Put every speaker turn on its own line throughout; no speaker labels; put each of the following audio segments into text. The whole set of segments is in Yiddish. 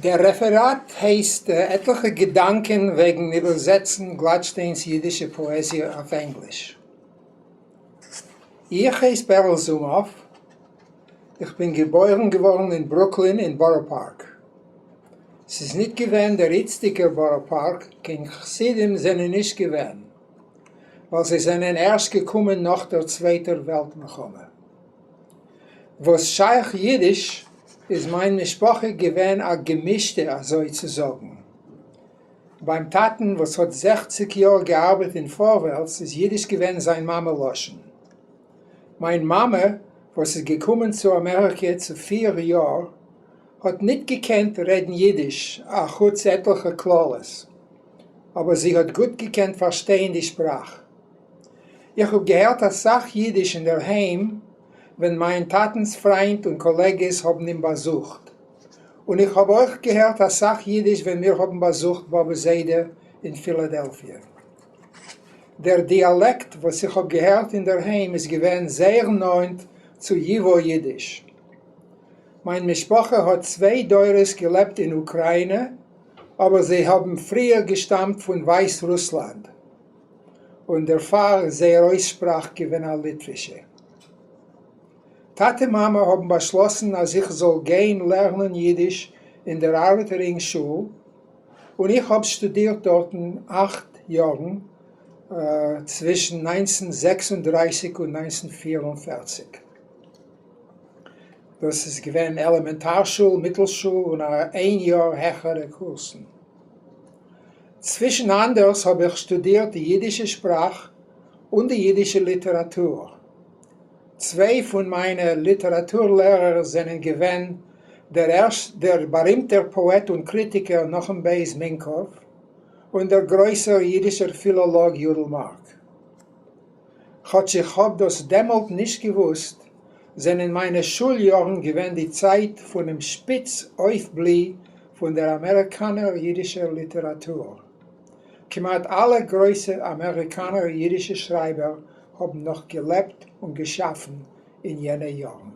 דער רעפֿעראַט הייסט עטלעכע געדאַנקען וועגן איבערזעצן גלאַטשטיינס ייִדישע פּאָעזיע אויף ענגליש. איך הייס בערל זומאָוו. איך בין געבוירן געוואָרן אין ברוקלין אין באָראָ פּאַרק. ס'איז ניט געווען דער איצטיקער באָראָ פּאַרק, קיין חסידים זענען נישט געווען, ווײַל זיי זענען ערשט געקומען נאָך דער צווייטער וועלט-מלחמה. וואס שייך אידיש איז מיין משפחה געווען א געמישטע אזוי צו זאגן. ביים טאטן וואס האט 60 יאר געארבעט אין פארווערטס איז אידיש געווען זיין מאמע לשון. מיין מאמע וואס איז געקומען צו אמעריקע צו 4 יאר האט ניט געקענט רעדן אידיש אחוץ עטליכע קללות, אבער זי האט גוט געקענט פארשטיין די שפראך. איך האב געהערט אסאך אידיש אינדערהיים ווען מיין טאטנ'ס פריינט און קאלעגעס האבן אים באזוכט, און איך האב אויך געהערט אסאך אידיש ווען מיר האבן באזוכט באבע זיידע אין פילאדעלפיע. דער דיאלעקט וואס איך האב געהערט אינדערהיים איז געווען זייער נאענט צו ייווא אידיש. מיין משפחה האט צוויי דורות געלעבט אין אוקראינע, אבער זיי האבן פריער געשטאמט פון ווייסרוסלאנד. און דערפאר איז זייער אויסשפראך געווען א ליטווישע. טאטע מאמע האבן באשלאסן אז איך זאל גיין לערנען אידיש אין דער ארבעטער רינג שול, און איך האב שטודירט דארטן 8 יארן צווישן 1936 און 1944. דאס איז געווען עלעמענטאר-שול, מיטלשול און א איין יאר העכערע קורסן. צווישן אנדערס האב איך שטודירט די יידישע שפראך און די יידישע ליטעראטור. צוויי פון מיינע ליטעראטור לערער זענען געווען דער דער בארימטער פאעט און קריטיקער נחום בית מינקאוו און דער גרויסער יידישער פילאלאג יודל מארק. כאטש איך האב דאס דעמאלט נישט געוואוסט, זענען מיינע שול-יארן געווען די צייט פונעם שפיץ אויפבלי פון דער אמעריקאנער יידישער ליטעראטור. כמעט אלע גרויסע אמעריקאנער יידישע שרייבער האבן נאך געלעבט און געשאפן אין יענע יארן.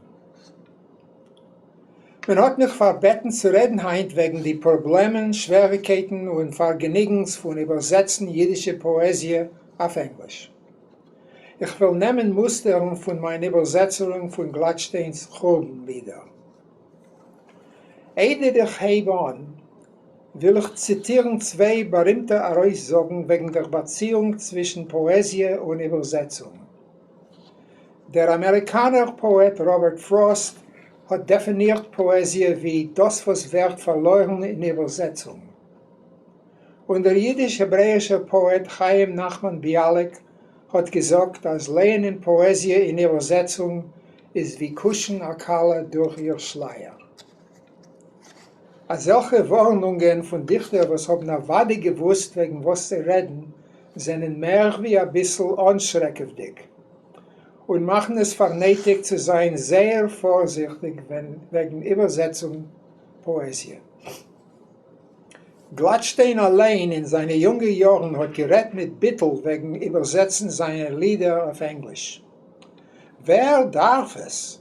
מען האט מיך פארבעטן צו רעדן היינט וועגן די פראבלעמען, שוועריקייטן און פארגעניגנס פון איבערזעצן יידישע פאעזיע אויף ענגליש. איך וועל נעמען מוסטערן פון מיין איבערזעצונג פון גלאטשטיינ'ס חורבן לידער. איידער איך הייב אן, וויל איך ציטירן צוויי בארימטע ארויסזאגן וועגן דער באציאונג צווישן פאעזיע און איבערזעצונג. דער אמעריקאנער פאעט ראבערט פראסט האט דעפינירט פאעזיע ווי דאס וואס ווערט פארלוירן אין איבערזעצונג. און דער יידיש-העברעאישער פאעט חיים נחמן ביאליק האט געזאגט אז לייענען פאעזיע אין איבערזעצונג איז ווי קושן א כלה דורך איר שלייער. אזעלכע ווארענונגען פון דיכטער וואס האבן אוודאי געוואוסט וועגן וואס זיי רעדן זענען מער ווי אביסל אנשרעקעוודיג, און מאכן עס פאר נעטיג צו זיין זייער פארזיכטיג וועגן איבערזעצונג פאעזיע. גלאטשטיין אליין אין זיינע יונגע יארן האט גערעדט מיט ביטול וועגן איבערזעצן זיינע לידער אויף ענגליש. ווער דארף עס?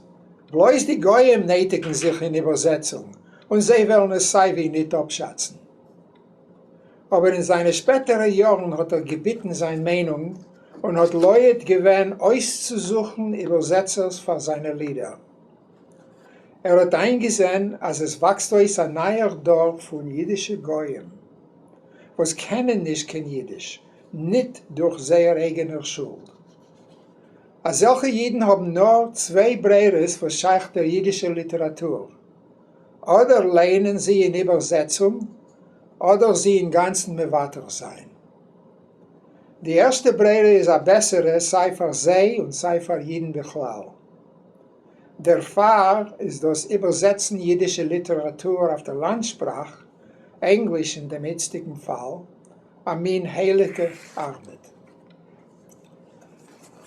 בלויז די גויים נייטיגן זיך אין איבערזעצונג, און זיי וועלן עס סייווי ניט אפשאצן. אבער אין זיינע שפעטערע יארן האט ער געביטן זיין מיינונג און האט לוהט געווען אויסצוזוכן איבערזעצערס פאר זיינע לידער. ער האט איינגעזען אז עס וואקסט אויס א נייער דור פון אידישע גויים וואס קענען נישט קיין אידיש, ניט דורך זייער אייגענער שולד. אזעלכע אידן האבן נאר צוויי ברירות וואס שייך דער אידישער ליטעראטור, אדער לייענען זי אין איבערזעצונג, אדער זי אינגאנצן מוותר זיין. די ערשטע ברירה איז א בעסערע סיי פאר זיי און סיי פאר אידן בכלל. דערפאר איז דאס איבערזעצן אידישע ליטעראטור אויף דער לאנדשפראך, ענגליש אין דעם איצטיגן פאל, א מין הייליגע ארבעט.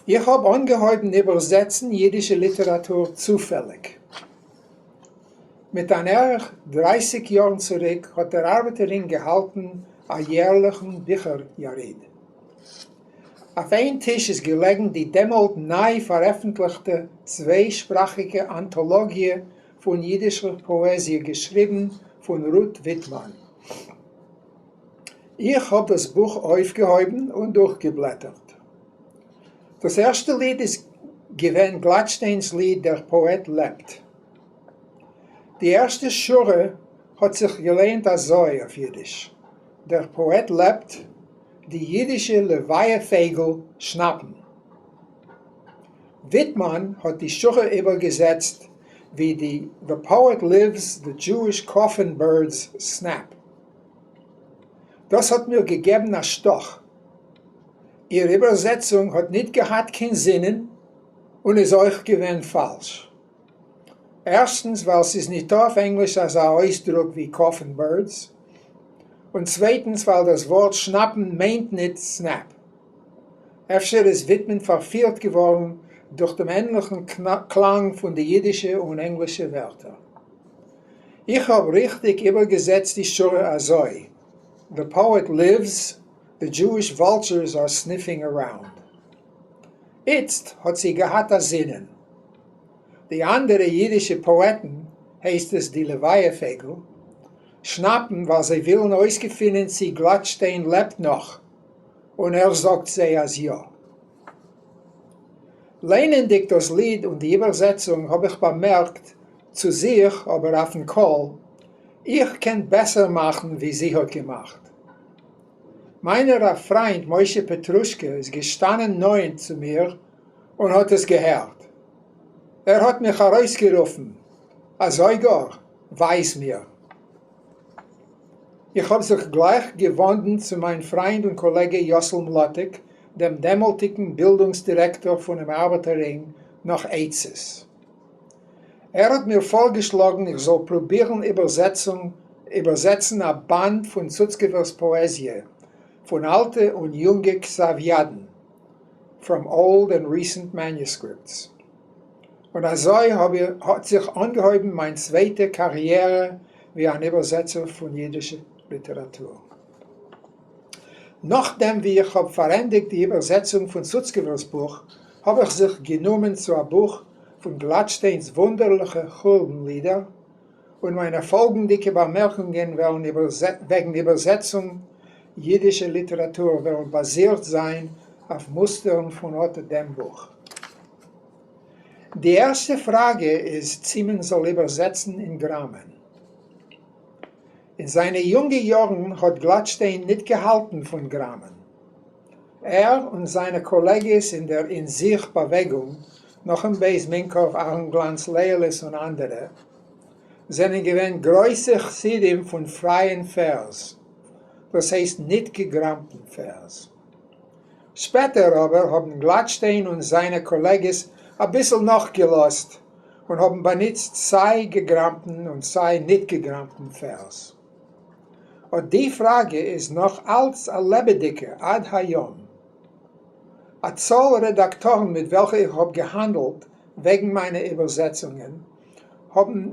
איך האב אנגעהויבן איבערזעצן אידישע ליטעראטור צופעליג. מיט אן ערך 30 יארן צוריק האט דער ארבעטער רינג געהאלטן א יערליכן ביכער יריד. אויף איין טיש איז געלעגן די דעמאלט ניי פארעפנטליכטע צוויי-שפראכיגע אנטאלאגיע פון אידישער פאעזיע געשריבן פון. פון רות וויטמאן. איך האב דאס בוך אויפגעהויבן און דורכגעבלעטערט. דאס ערשטע ליד איז געווען גלאטשטיינ'ס ליד דער פאעט לעבט. די ערשטע שורה האט זיך געלייענט אזוי אויף אידיש, דער פאעט לעבט, די אידישע לוויה-פייגל שנאפן. וויטמאן האט די שורה איבערגעזעצט ווי די The poet lives, the Jewish coffin birds snap. דאס האט מיר געגעבן א שטאך. איר איבערזעצונג האט ניט געהאט קיין זינען און איז אויך געווען פאלש. ערשטנס ווייל ס'איז ניטא אויף ענגליש אזא אויסדרוק ווי coffin birds, און צווייטנס ווייל דאס ווארט שנאפן מיינט ניט snap. אפשר איז וויטמאן פארפירט געווארן דורך דעם ענליכן קלאנג פון די אידישע און ענגלישע ווערטער. איך האב ריכטיג איבערגעזעצט די שורה אזוי, The poet lives, the Jewish vultures are sniffing around. איצט האט זי געהאט א זינען. די אנדערע אידישע פאעטן, הייסט עס די לוויה פייגל, שנאפן ווייל זיי ווילן אויסגעפינען צי גלאטשטיין לעבט נאך, און ער זאגט זיי אז יא. ליינענדיג דאס ליד און די איבערזעצונג האב איך באמערקט, צו זיך אבער אויפן קול, איך קען בעסער מאכן ווי זי האט געמאכט. מיינער א פריינט משה פעטרושקע איז געשטאנען נאענט צו מיר און האט עס געהערט. ער האט מיך ארויסגערופן, אזוי גאר? ווייז מיר. איך האב זיך גלייך געוואנדן צו מיין פריינד און קאלעגע יאסל מלאטיק, דעם דעמאלטיגן בילדונגס דירעקטאר פונעם ארבעטער רינג, נאך עצות. ער האט מיר פארגעשלאגן איך זאל פרובירן איבערזעצן א באנד פון סוצקעווער'ס פאעזיע, פון אלטע און יונגע כתב-ידן, From Old and Recent Manuscripts. און אזוי האט זיך אנגעהויבן מיין צווייטע קאריערע ווי אן איבערזעצער פון אידישע ליטעראטור. נאכדעם ווי איך האב פארענדיגט די איבערזעצונג פון סוצקעווער'ס בוך, האב איך זיך גענומען צו א בוך פון גלאטשטיינ'ס וואונדערליכע חורבן לידער, און מיינע פאלגנדיקע באמערקונגען וועלן וועגן איבערזעצונג יידישע ליטעראטור וועלן באזירט זיין אויף מוסטערן פון אט דעם בוך. די ערשטע פראגע איז צי מען זאל איבערזעצן אין גראמען. אין זיינע יונגע יארן האט גלאטשטיין ניט געהאלטן פון גראמען. ער און זיינע קאלעגעס אין דער אין זיך באוועגונג, נחום בית מינקאוו, אהרן גלאנץ לעיעלעס און אנדערע, זענען געווען גרויסע חסידים פון פרייען פערז, דאס הייסט ניט געגראמטן פערז. שפעטער אבער האבן גלאטשטיין און זיינע קאלעגעס אביסל נאכגעלאזט און האבן באנוצט סיי געגראמטן און סיי ניט געגראמטן פערז. אט די פראגע איז נאך אלץ א לעבעדיגע עד היום. א צאל רעדאקטארן מיט וועלכע איך האב געהאנדלט וועגן מיינע איבערזעצונגען האבן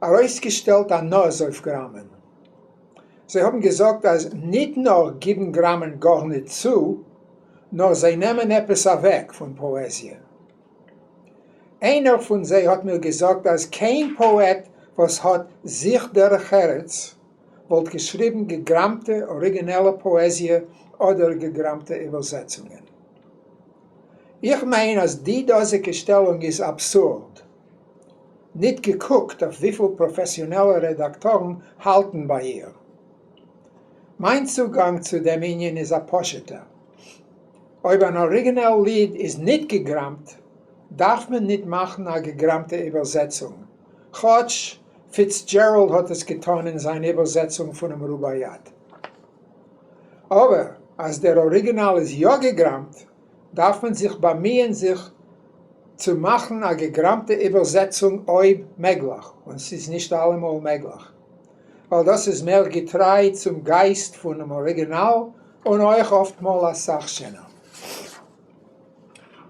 ארויסגעשטעלט א נאז אויף גראמען. זיי האבן געזאגט אז ניט נאר גיבן גראמען גארניט צו, נאר זיי נעמען עפעס אוועק פון פאעזיע. איינער פון זיי האט מיר געזאגט אז קיין פאעט וואס האט זיך דרך ארץ וואלט געשריבן געגראמטע אריגינעלע פאעזיע אדער געגראמטע איבערזעצונגען. איך מיין אז די דאזיגע שטעלונג איז אבסורד. ניט געקוקט אויף וויפיל פראפעסיאנעלע רעדאקטארן האלטן ביי איר. מיין צוגאנג צו דעם ענין איז א פשוט'ער. אויב אן אריגינעל ליד איז ניט געגראמט, דארף מען ניט מאכן א געגראמטע איבערזעצונג, כאטש פיצדזשעראלד האט עס געטאן אין זיין איבערזעצונג פונעם רובאיאט. אבער אז דער אריגינאל איז יא געגראמט, דארף מען זיך באמיען זיך צו מאכן א געגראמטע איבערזעצונג אויב מעגליך, און ס'איז נישט אלעמאל מעגליך, ווייל דאס איז מער געטריי צום גייסט פונעם אריגינאל און אויך אפטמאל אסאך שענער.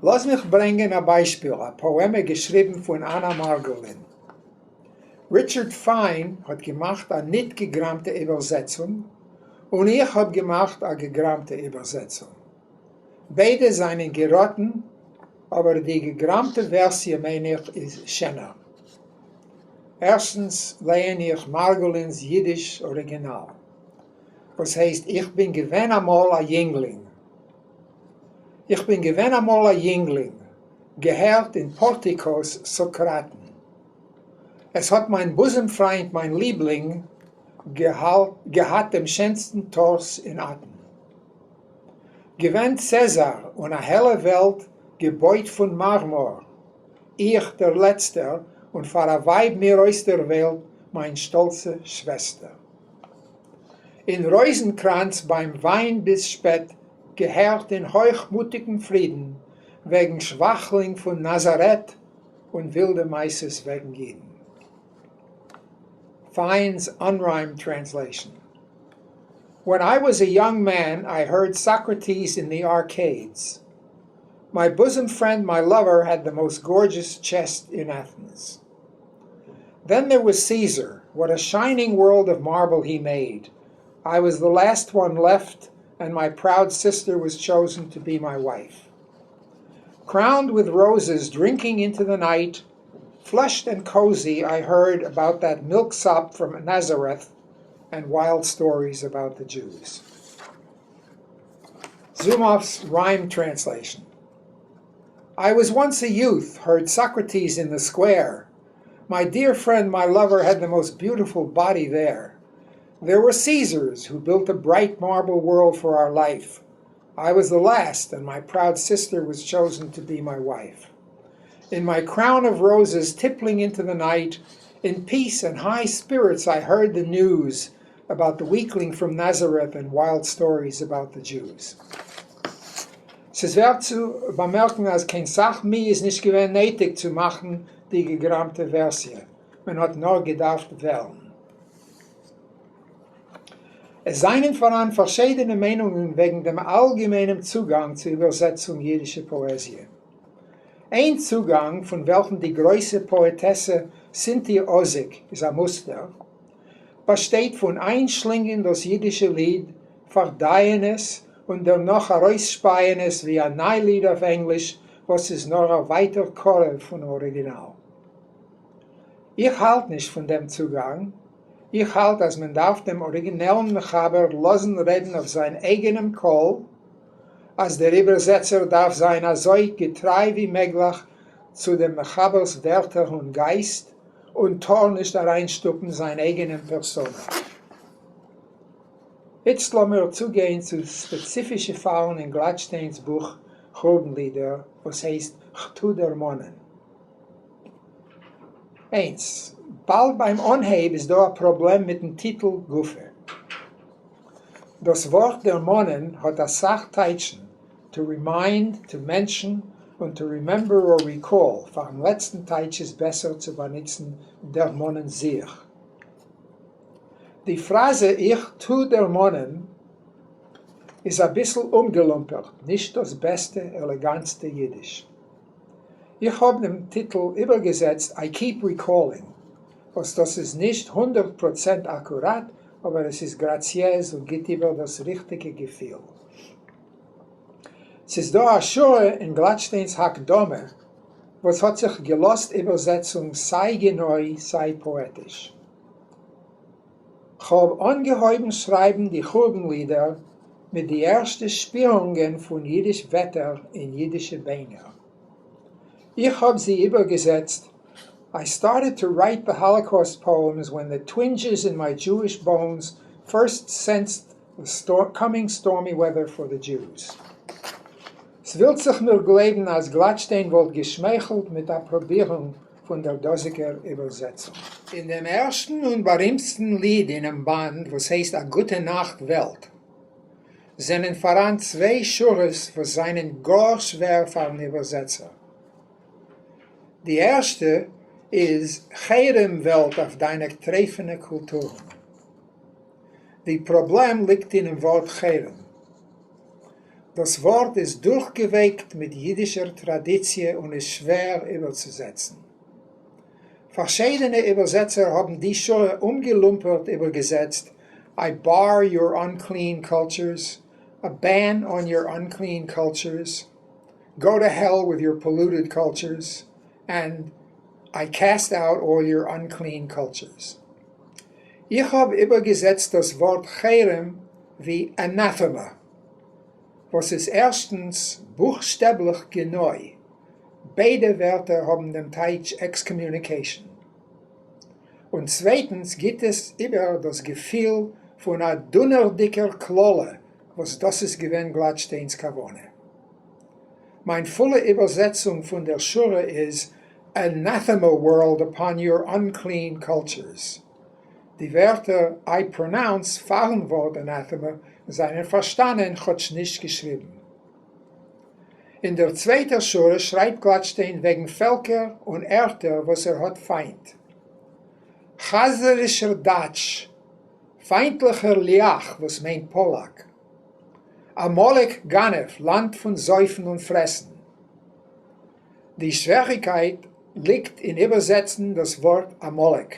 לאז מיך ברענגען א ביישפיל, א פאעמע געשריבן פון אנא מארגאלין. ריטשארד פיין האט געמאכט א ניט געגראמטע איבערזעצונג, און איך האב געמאכט א געגראמטע איבערזעצונג. ביידע זענען געראטן, אבער די געגראמטע ווערסיע מיין איך איז שענער. ערשטנס, לייען איך מארגאלינ'ס יידיש אריגינאל, וואס הייסט איך בין געווען אמאל א יונגלינג. איך בין געווען אמאל א יונגלינג, געהערט אין פארטיקאס סאקראטן. עס האט מיין בוזעם-פריינט מיין ליבלינג געהאט דעם שענסטן טארס אין אטען. געווען צעזאר און א העלע וועלט געבויט פון מארמאר, איך דער לעצטער, און פאר א ווייב מיר אויסדערוויילט מיין שטאלצע שוועסטער. אין רויזנקראנץ ביים וויין ביז שפעט געהערט אין הויכמוטיקן פרידן וועגן שוואכלינג פון נאזארעט און ווילדע מעשות וועגן אידן. Fine's unrhymed translation. When I was a young man I heard Socrates in the arcades. My bosom friend, my lover, had the most gorgeous chest in Athens. Then there was Caesar. What a shining world of marble he made. I was the last one left, and my proud sister was chosen to be my wife. Crowned with roses, drinking into the night, flushed and cozy, I heard about that milksop from Nazareth and wild stories about the Jews. Zumoff's rhyme translation. I was once a youth, heard Socrates in the square. My dear friend, my lover, had the most beautiful body there. There were Caesars who built a bright marble world for our life. I was the last, and my proud sister was chosen to be my wife. In my crown of roses tippling into the night, in peace and high spirits I heard the news about the weakling from Nazareth and wild stories about the Jews. ס'איז ווערט צו באמערקן אז קיין סאך מי איז נישט געווען נעטיג צו מאכן די געגראמטע ווערסיע, מען האט נאר געדארפט וועלן. עס זיינען פאראן פארשיידענע מיינונגען וועגן דעם אלגעמיינעם צוגאנג צו איבערזעצונג יידישע פאעזיע. איין צוגאנג, פון וועלכן די גרויסע פאעטעסע סינטיא אזיק איז א מוסטער, באשטייט פון איינשלינגען דאס יידישע ליד, פארדייען עס און דערנאך ארויסשפייען עס ווי א ניי ליד אויף ענגליש וואס איז נאר א ווייטער קרוב פון אריגינאל. איך האלט נישט פון דעם צוגאנג. איך האלט אז מען דארף דעם אריגינעלן מחבר לאזן רעדן אויף זיין אייגענעם קול, אז דער איבערזעצער דארף זיין אזוי געטריי ווי מעגליך צו דעם מחבר'ס ווערטער און גייסט, און טאר נישט אריינשטופן זיין אייגענעם פערסאנא. איצט לאמיר צוגיין צו ספעציפישע פאלן אין גלאטשטיינ'ס בוך חורבן-לידער וואס הייסט כ'טו דערמאנען. איינס. באלד ביים אנהייב איז דא א פראבלעם מיטן טיטל גופא. דאס ווארט דערמאנען האט אסאך טייטשן, to remind, to mention, און to remember or recall, פארן לעצטן טייטש איז בעסער צו באנוצן דערמאנען זיך. די פראזע איך טו דערמאנען איז אביסל אומגעלומפערט, נישט דאס בעסטע עלעגאנטסטע אידיש. איך האב דעם טיטל איבערגעזעצט I keep recalling, וואס דאס איז נישט 100% אקוראט, אבער עס איז גראציעז און גיט איבער דאס ריכטיגע געפיל. ס'איז דא א שורה אין גלאטשטיינ'ס הקדמה וואס האט זיך געלאזט איבערזעצונג סיי גענוי סיי פאעטיש. כ'האב אנגעהויבן שרייבן די חורבן לידער מיט די ערשטע שפירונגען פון אידיש וועטער אין אידישע ביינער. איך האב זי איבערגעזעצט I started to write the Holocaust poems when the twinges in my Jewish bones first sensed the coming stormy weather for the Jews. ס'ווילט זיך מיר גלייבן אז גלאטשטיין וואלט געשמייכלט מיט אפראבירונג פון דער דאזיגער איבערזעצונג. אין דעם ערשטן און בארימטסטן ליד אינעם באנד, וואס הייסט א גוטע נאכט וועלט, זענען פאראן צוויי שורות וואס זענען גאר שווער פארן איבערזעצער. די ערשטע איז חרם וועלט אויף דיינע טרייפענע קולטורן. די פראבלעם ליגט אינעם ווארט חרם. דאס ווארט איז דורכגעווייקט מיט אידישער טראדיציע און איז שווער איבערצוזעצן. פארשיידענע איבערזעצער האבן די שורה אומגעלומפערט איבערגעזעצט I bar your unclean cultures, a ban on your unclean cultures, go to hell with your polluted cultures, and I cast out all your unclean cultures. איך האב איבערגעזעצט דאס ווארט חרם ווי anathema, וואס איז ערשטנס בוכשטעבליך גענוי, ביידע ווערטער האבן דעם טייטש excommunication. און צווייטנס גיט עס איבער דאס געפיל פון א דונערדיגער קללה וואס דאס איז געווען גלאטשטיינ'ס כוונה. מיין פולע איבערזעצונג פון דער שורה איז Anathema world upon your unclean cultures. די ווערטער I pronounce פאר'ן ווארט anathema זענען פארשטאנען כאטש נישט געשריבן. אין דער צווייטער שורה שרייבט גלאטשטיין וועגן פעלקער און ערטער וואס ער האט פיינט. כאזערישער דײַטש, פיינטליכער ליאך וואס מיינט פאלאק. עמלק גנב, לאנד פון זויפן און פרעסן. די שוועריקייט ליגט אין איבערזעצן דאס ווארט עמלק.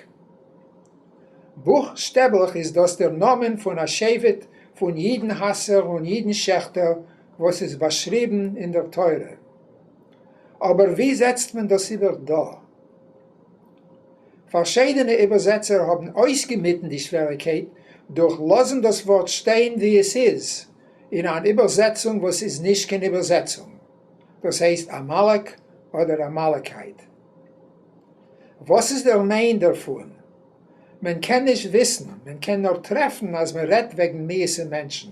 בוכשטעבליך איז דאס דער נאמען פון א שבט פון אידן-האסער און אידן-שעכטער וואס איז באשריבן אין דער תורה. אבער ווי זעצט מען דאס איבער דא? פארשיידענע איבערזעצער האבן אויסגעמיטן די שוועריקייט דורך לאזן דאס ווארט שטיין ווי עס איז, אין אן איבערזעצונג וואס איז נישט קיין איבערזעצונג, דאס הייסט עמלק אדער Amalekite. וואס איז דער מיין דערפון? מען קען נישט וויסן, מען קען נאר טרעפן אז מען רעדט וועגן מיאוס'ע מענטשן.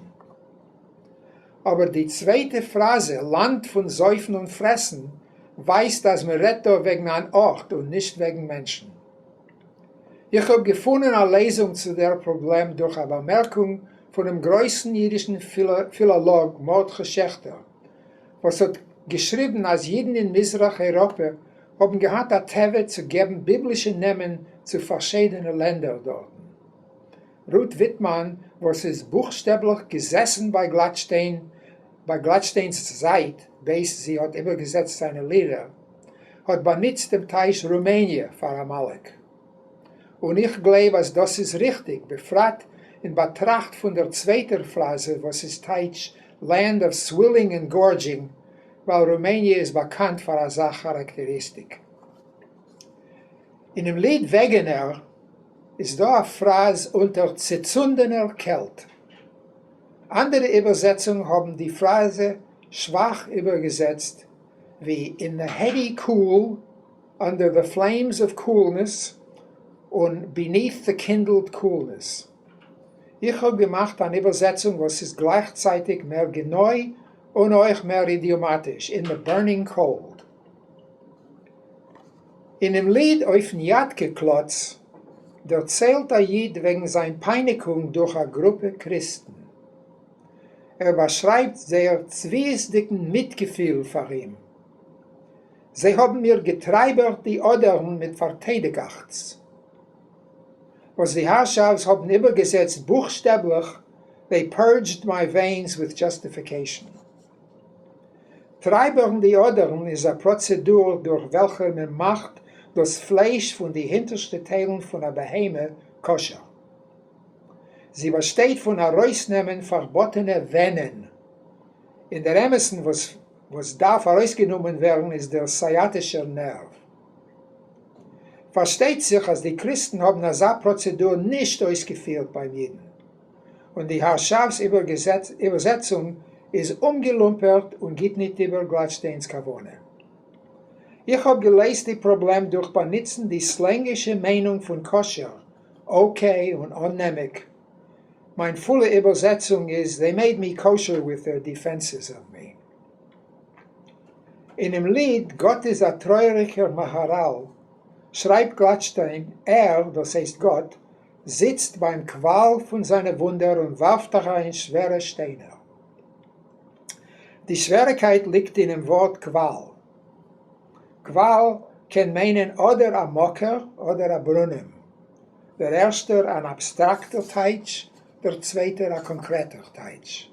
אבער די צווייטע פראזע, לאנד פון זויפן און פרעסן, ווייזט אז מען רעדט דא וועגן אן ארט און נישט וועגן מענטשן. איך האב געפונען א לעזונג צו דער פראבלעם דורך א באמערקונג פונעם גרויסן אידישן פילאלאג מרדכי שעכטער, וואס האט געשריבן אז אידן אין מזרח אייראפע האבן געהאט א טבע צו געבן ביבלישע נעמען צו פארשיידענע לענדער דארטן. רות וויטמאן וואס איז בוכשטעבליך געזעסן ביי גלאטשטיין ביי גלאטשטיינ'ס זייט בעת זי האט איבערגעזעצט זיינע לידער, האט באנוצט דעם טייטש רומעניע פאר עמלק. און איך גלייב אז דאס איז ריכטיג, בפרט אין באטראכט פון דער צווייטער פראזע וואס איז טייטש Land of Swilling and Gorging, ווייל רומעניע איז באקאנט פאר אזא כאראקטעריסטיק. אינעם ליד וועגענער איז דא א פראז אונטער צעצונדענער קעלט. אנדערע איבערזעצונג האבן די פראזע שוואך איבערגעזעצט ווי in the heady cool, under the flames of coolness און beneath the kindled coolness. איך האב געמאכט אן איבערזעצונג וואס איז גלייכצייטיג מער גענוי און אויך מער אידיאמאטיש, in the burning cold. אינעם ליד אויפן יאטקע קלאץ דערציילט א איד וועגן זיין פייניגונג דורך א גרופע קריסטן. ער באשרייבט זייער צביעות'דיגן מיטגעפיל פאר אים. זיי האבן מיר געטרייבערט די אדערן מיט פארטיידיגאכץ. וואס די הארשאווס האבן איבערגעזעצט בוכשטעבליך, They purged my veins with justification. טרייבערן די אדערן איז א פראצעדור דורך וועלכער מען מאכט דאס פלייש פון די הינטערשטע טיילן פון א בהמה כשר. זי באשטייט פון ארויסנעמען פארבאטענע ווענען. אין דער אמת'ן וואס וואס דארף ארויסגענומען ווערן איז דער סייאטישער נערוו. פארשטייט זיך אז די קריסטן האבן אזא פראצעדור נישט אויסגעפירט ביים אידן. און די הארשאוו'ס איבערזעצונג איז אומגעלומפערט און גיט ניט איבער גלאטשטיינ'ס כוונה. איך האב געלעזט די פראבלעם דורך באנוצן די סלענגישע מיינונג פון כשר, okay און אננעמיג. מיין פולע איבערזעצונג איז They made me kosher with their defenses of me. אינעם ליד גאט איז א טרויעריגער מהר"ל שרייבט גלאטשטיין, ער, דאס הייסט גאט, זיצט ביים קוואל פון זיינע וואונדער און ווארפט אריין שווערע שטיינער. די שוועריקייט ליגט אינעם ווארט קוואל. קוואל קען מיינען אדער א מקור אדער א ברונעם. דער ערשטער אן אבסטראקטער טייטש, דער צווייטער א קאנקרעטער טייטש.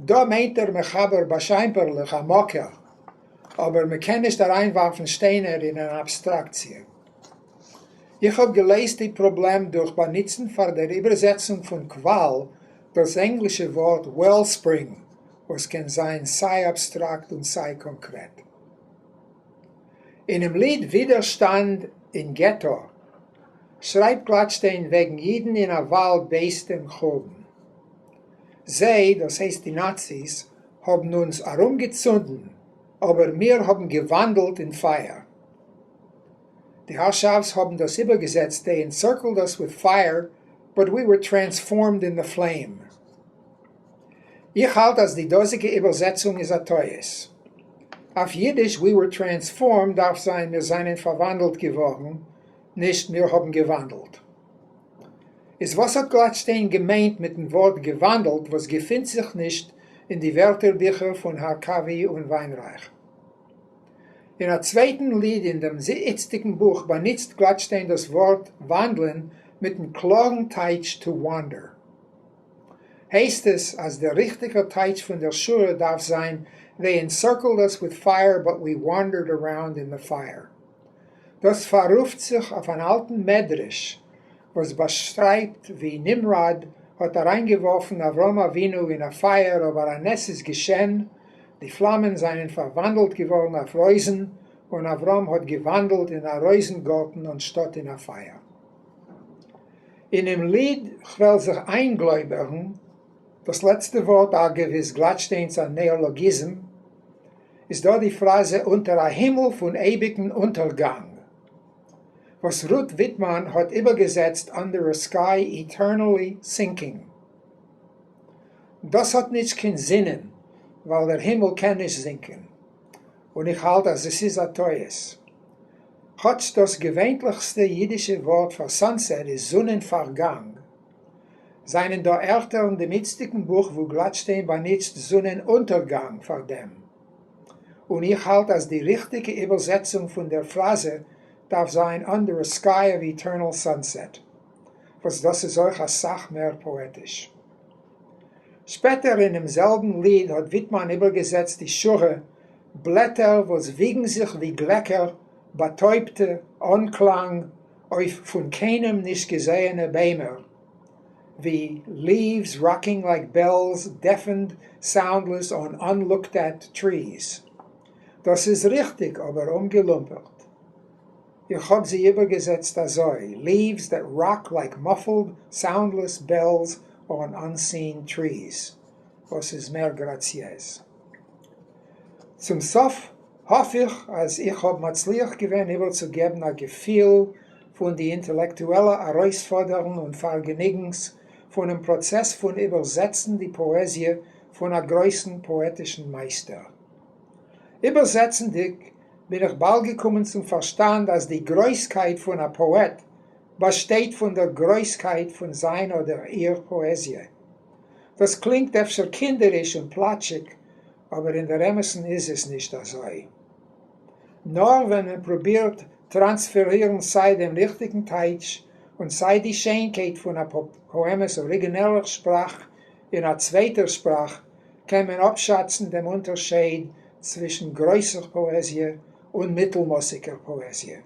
דא מיינט דער מחבר באשיינפערליך א מקור, אבער מ'קען נישט אריינווארפן שטיינער אין אן אבסטראקציע. איך האב געלעזט די פראבלעם דורך באנוצן פאר דער איבערזעצונג פון קוואל דאס ענגלישע ווארט wellspring וואס קען זיין סיי אבסטראקט און סיי קאנקרעט. אינעם ליד ווידערשטאנד אין געטא שרייבט גלאטשטיין וועגן אידן אין א וואלד בעת דעם חורבן. זיי, דאס הייסט די נאציס, האבן אונז ארומגעצונדן, אבער מיר האבן געוואנדלט אין פייער. די הארשאווס האבן דאס איבערגעזעצט They encircled us with fire, but we were transformed in the flame. איך האלט אז די דאזיגע איבערזעצונג איז א טעות. אויף אידיש we were transformed דארף זיין מיר זענען פארוואנדלט געווארן, נישט מיר האבן געוואנדלט. איז וואס האט גלאטשטיין געמיינט מיטן ווארט געוואנדלט וואס געפינט זיך נישט אין די ווערטערביכער פון הארקאווי און וויינרייך? אין א צווייטן ליד אין דעם איצטיגן בוך באנוצט גלאטשטיין דאס ווארט וואנדלען מיטן קלארן טייטש to wander. הייסט עס אז דער ריכטיגער טייטש פון דער שורה דארף זיין They encircled us with fire but we wandered around in the fire. דאס פאררופט זיך אויף אן אלטן מדרש וואס באשרייבט ווי נמרוד האט אריינגעווארפן אברהם אבינו אין א פייער אבער א נס איז געשען, די פלאמען זענען פארוואנדלט געווארן אויף רויזן און אברהם האט געוואנדלט אין א רויזן גארטן אנשטאט אין א פייער. אינעם ליד כ'וועל זיך איינגלויבערן, דאס לעצטע ווארט אגב איז גלאטשטיינס א נעאלאגיזם, איז דא די פראזע אונטער א הימל פון אייביגן אונטערגאנג, וואס רות וויטמאן האט איבערגעזעצט under a sky eternally sinking. דאס האט נישט קיין זינען, ווייל דער הימל קען נישט זינקען. און איך האלט אז עס איז א טעות. כאטש דאס געווענליכסטע אידישע ווארט פאר sunset איז זונען-פארגאנג, זענען דא ערטער אין דעם איצטיגן בוך וואו גלאטשטיין באנוצט זונען-אונטערגאנג פאר דעם. און איך האלט אז די ריכטיגע איבערזעצונג פון דער פראזע דארף זיין under a sky of eternal sunset, וואס דאס איז אויך אסאך מער פאעטיש. שפעטער אינעם זעלבן ליד האט וויטמאן איבערגעזעצט די שורה, בלעטער וואס וויגן זיך ווי גלעקער, באטויבטע, אן קלאנג, אויף פון קיינעם נישט געזעענע ביימער, ווי leaves rocking like bells deafened soundless on unlooked-at trees. דאס איז ריכטיג אבער אומגעלומפערט. איך האב זי איבערגעזעצט אזוי, leaves that rock like muffled, soundless bells on unseen trees, וואס איז מער גראציעז. צום סוף האף איך אז איך האב מצליח געווען איבערצוגעבן א געפיל פון די אינטעלעקטועלע ארויספאדערן און פארגעניגנס פונעם פראצעס פון איבערזעצן די פאעזיע פון א גרויסן פאעטישן מייסטער. איבערזעצנדיג בין איך באלד געקומען צום פארשטאנד אז די גרויסקייט פון א פאעט באשטייט פון דער גרויסקייט פון זיין אדער איר פאעזיע. דאס קלינגט אפשר קינדעריש און פלאטשיג, אבער אין דער אמת'ן איז עס נישט אזוי. נאר ווען מען פרובירט טראנספערירן סיי דעם ריכטיגן טייטש און סיי די שיינקייט פון א פאעמע'ס אריגינעלער שפראך אין א צווייטער שפראך, קען מען אפשאצן דעם אונטערשייד צווישן גרויסער פאעזיע און מיטלמאסיגער פאעזיע.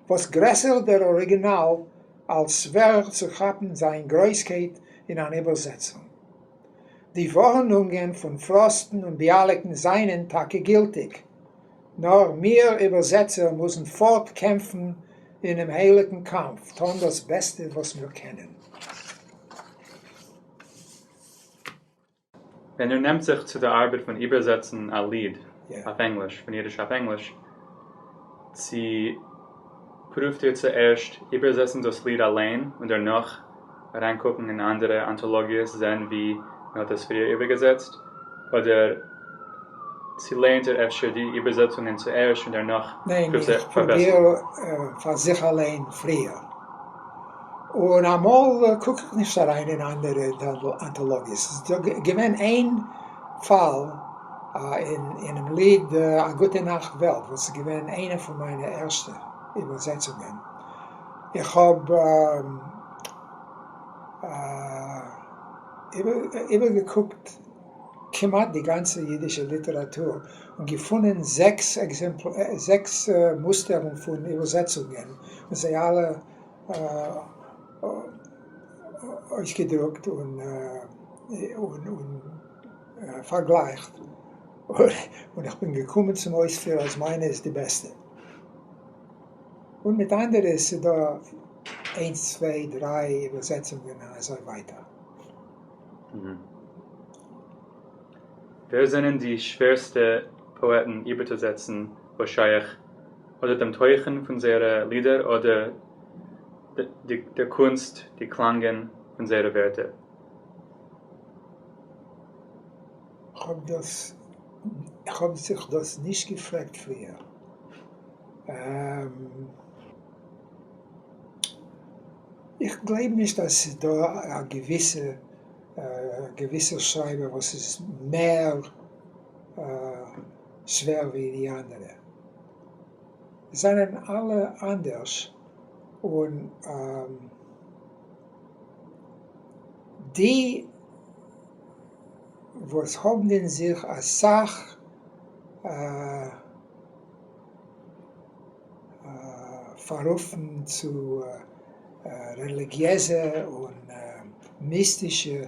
וואס גרעסער דער אריגינאל, אלס שווערער צו כאפן זיין גרויסקייט אין אן איבערזעצונג. די ווארענונגען פון פראסטן און ביאליקן זיינען טאקע גילטיג, נאר מיר איבערזעצער מוזן פארט קעמפן אינעם הייליגן קאמף, טון דאס בעסטע וואס מיר קענען.
ווען איר נעמט זיך צו די ארבעט פון איבערזעצן א ליד אויף ענגליש, פון אידיש אויף ענגליש, צו פרואווט איר צוערשט איבערזעצן דאס ליד אליין און דערנאך אריינקוקן אין אנדערע אנטאלאגיעס זען ווי מען האט עס פריער איבערגעזעצט, אדער צו לערנט איר אפשר די איבערזעצונגען צוערשט און דערנאך
ניין,
פרואווט איר
איך פרוביר
פארבעסערן?
פאר זיך אליין פריער, און אמאל קוק איך נישט אריין אין אנדערע אנטאלאגיעס. ס'איז דא געווען איין פאל אינעם ליד א גוטע נאכט וועלט וואס איז געווען איינע פון מיינע ערשטע איבערזעצונגען. איך האב איבערגעקוקט כמעט די גאנצע אידישע ליטעראטור און געפונען זעקס מוסטערן פון איבערזעצונגען און זיי אלע אויסגעדרוקט און פארגלייכט. און איך בין געקומען צום אויספיר אז מיינע איז די בעסטע. און מיט אנדערע איז ס'דא איינס צוויי דריי איבערזעצונגען און אזוי ווייטער.
ווער זענען די שווערסטע פאעטן איבערצוזעצן וואס שייך אדער דעם תוכן פון זייערע לידער אדער דער קונסט, די קלאנגען פון זייערע ווערטער?
כ'האב דאס, כ'האב זיך דאס נישט געפרעגט פריער. איך גלייב נישט אז ס'איז דא א געוויסע געוויסער שרייבער וואס איז מער שווער ווי די אנדערע. זענען אלע אנדערש און די וואס האבן אין זיך אסאך פאררופן צו רעליגיעזע און מיסטישע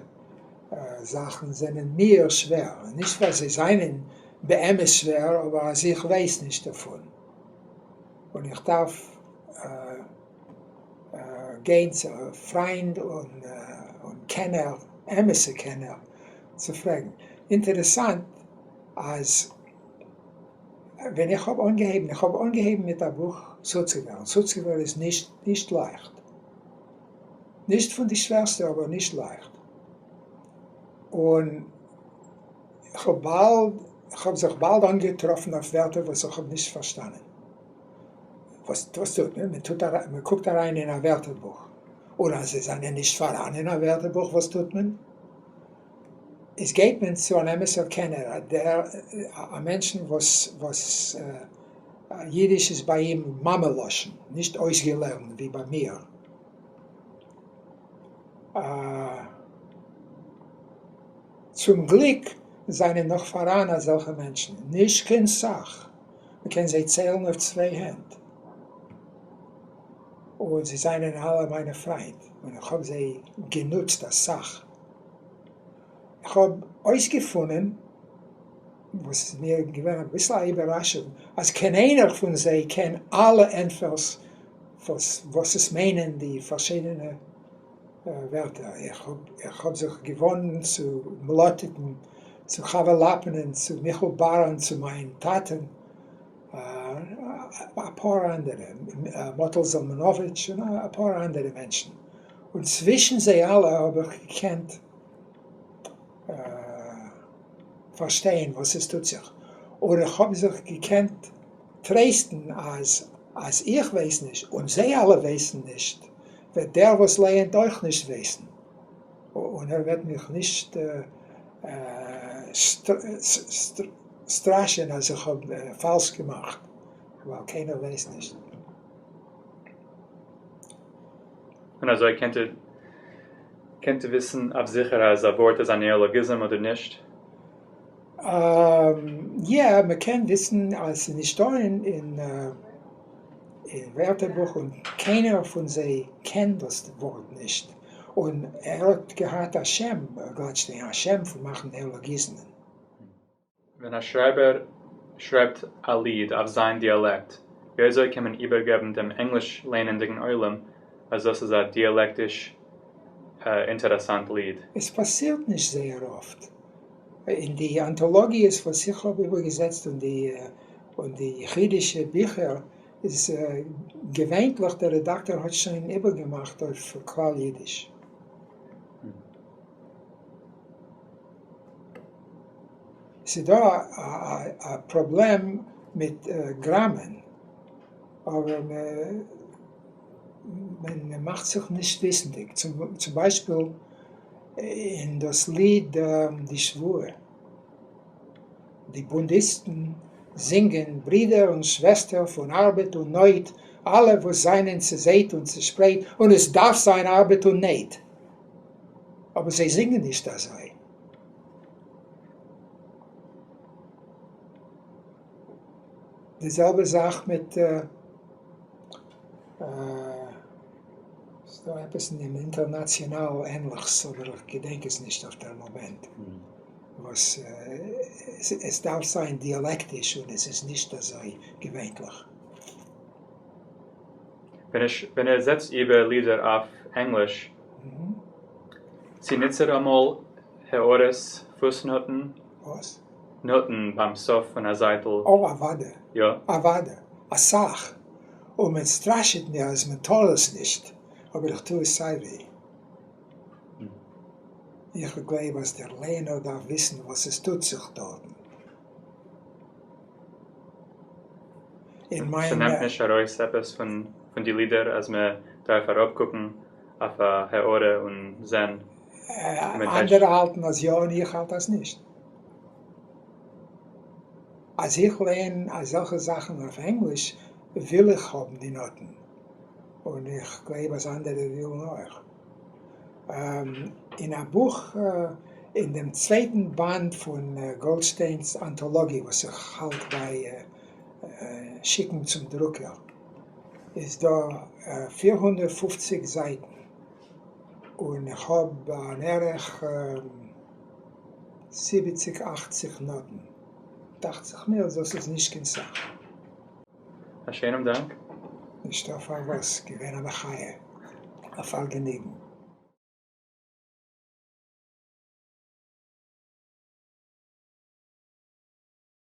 זאכן זענען מיר שווער, נישט ווייל זיי זענען באמת שווער, אבער אז איך ווייס נישט דערפון און איך דארף גיין צו פריינד און קענער, אמת'ע קענער, צו פרעגן. אינטערעסאנט אז ווען איך האב אנגעהויבן, איך האב אנגעהויבן מיט א בוך סוצקעווער, און סוצקעווער איז נישט נישט לייכט, נישט פון די שווערסטע אבער נישט לייכט, און איך האב באלד, איך האב זיך באלד אנגעטראפן אויף ווערטער וואס איך האב נישט פארשטאנען. וואס וואס טוט מען? מען טוט אריין, מען קוקט אריין אין א ווערטערבוך, און אז זיי זענען נישט פאראן אין א ווערטערבוך וואס טוט מען? איז גייט מען צו אן אמת'ער קענער, א דער א מענטשן וואס וואס אידיש איז ביי אים מאמע לשון, נישט אויסגעלערנט ווי ביי מיר. צום גליק זענען נאך פאראן אזעלכע מענטשן, נישט קיין סך, מ'קען זיי ציילן אויף צוויי הענט, און זיי זענען אלע מיינע פריינט, און איך האב זיי גענוצט אסאך. איך האב אויסגעפונען, וואס איז מיר געווען אביסל א איבערראשונג, אז קיין איינער פון זיי קען אלע ענטפערס וואס וואס עס מיינען די פארשידענע ווערטער. איך האב איך האב זיך געוואנדן צו מלאטיקן, צו חוה לאפינען, צו מיכל באראן, צו מיין טאטען, אפאר אנדערע, מאטל זעלמאנאוויטש און אפאר אנדערע מענטשן. און צווישן זיי אלע האב איך געקענט פארשטיין וואס עס טוט זיך, און איך האב זיך געקענט טרייסטן אז אז איך ווייס נישט און זיי אלע ווייסן נישט, וועט דער וואס לייענט אויך נישט ווייסן, און ער וועט מיך נישט סטראשען אז איך האב פאלש געמאכט, ווייל קיינער ווייסט נישט.
און אזוי קענט איר קענט איר וויסן אויף זיכער אז א ווארט איז א נעאלאגיזם אדער נישט?
יא, מ'קען וויסן אז ס'איז נישטא אין ווערטערבוך און קיינער פון זיי קען דאס ווארט נישט, און ער האט געהאט א שם, גלאטשטיין, א שם פון מאכן נעאלאגיזמען.
ווען א שרייבער שרייבט א ליד אויף זיין דיאלעקט, ווי אזוי קען מען איבערגעבן דעם ענגליש לייענענדיגן עולם אז דאס איז א דיאלעקטיש אינטערעסאנט ליד?
עס פאסירט נישט זייער אפט. אין די אנטאלאגיעס וואס איך האב איבערגעזעצט און די און די יחידישע ביכער איז געווענטליך דער רעדאקטאר האט שוין איבערגעמאכט אויף כלל אידיש. ס'דא א פראבלעם מיט גראמען, אבער מען מאכט זיך נישט וויסנדיג. צום ביישפיל אין דאס ליד די שבועה, די בונדיסטן זינגען ברידער און שוועסטער פון ארבעט און נויט, אלע וואס זענען צעזייט און צעשפרייט, און עס דארף זיין ארבעט און נויט. אבער זיי זינגען נישט אזוי. די זעלבע זאך מיט ס'דא עפעס אין דעם אינטערנאציאנאל ענליכס אבער איך געדענק עס נישט אויף דער מאמענט. וואס עס דארף זיין דיאלעקטיש און עס איז נישט אזוי געווענליך.
ווען ער זעצט איבער לידער אויף ענגליש, צי ניצט ער אמאל הערות, פוסנאטן?
וואס?
נאטן ביים סוף פון א זייטל.
או אוואדע.
יא?
אוואדע. אסאך. און מען סטראשעט מיר אז מען טאר עס נישט, אבער איך טו עס סייווי. איך גלייב אז דער לייענער דארף וויסן וואס עס טוט זיך דארטן. אין מיין.
ס'נעמט נישט ארויס עפעס פון די לידער אז מען דארף אראפקוקן אויף א הערה און זען ווי מען טייטשט?
אנדערע האלטן אז יא און איך האלט אז נישט. אז איך לייען אזעלכע זאכן אויף ענגליש וויל איך האבן די נאטן, און איך גלייב אז אנדערע ווילן אויך. אין א בוך אין דעם צווייטן באנד פון גאלדשטיינ'ס אנטאלאגיע וואס איך האלט ביי שיקן צום דרוקער איז דא 450 זייטן און איך האב אן ערך זיבעציג אכציג נאטן, דאכט זיך מיר אז דאס איז נישט קיין סאך.
א שענעם דאנק.
נישטא פארוואס, געווען א מחיה, א פארגעניגן.